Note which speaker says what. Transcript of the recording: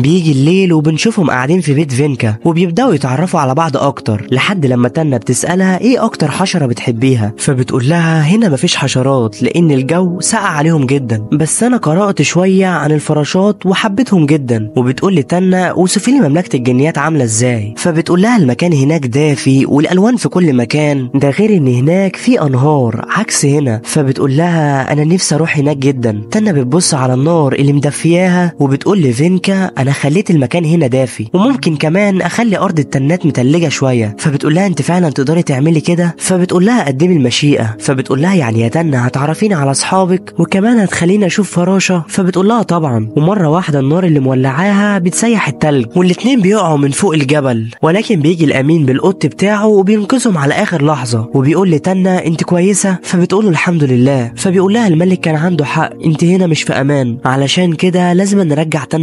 Speaker 1: بيجي الليل وبنشوفهم قاعدين في بيت فينكا وبيبداوا يتعرفوا على بعض اكتر، لحد لما تانا بتسالها ايه اكتر حشرة بتحبيها، فبتقول لها هنا مفيش حشرات لان الجو سقع عليهم جدا، بس انا قرات شوية عن الفراشات وحبيتهم جدا. وبتقول لتانا اوصفي لي مملكة الجنيات عامله ازاي، فبتقول لها المكان هناك دافي والالوان في كل مكان، ده غير ان هناك في انهار عكس هنا. فبتقول لها انا نفسي اروح هناك جدا. تانا بتبص على النار اللي مدفياها وبتقول لفينكا انا خليت المكان هنا دافي وممكن كمان اخلي ارض التنات متلجه شوية. فبتقول لها انت فعلا تقدري تعملي كده؟ فبتقول لها قدمي المشيئة. فبتقول لها يعني يا تانا هتعرفيني على اصحابك وكمان هتخليني اشوف فراشه؟ فبتقول لها طبعا. ومرة واحدة النار اللي مولعاها بتسيح التلج والاتنين بيقعوا من فوق الجبل، ولكن بيجي الامين بالقط بتاعه وبينقذهم على اخر لحظة وبيقول لتانا انت كويسة؟ فبتقول له الحمد لله. فبيقول لها الملك كان عنده حق، انت هنا مش في امان، علشان كده لازم نرجع تانا.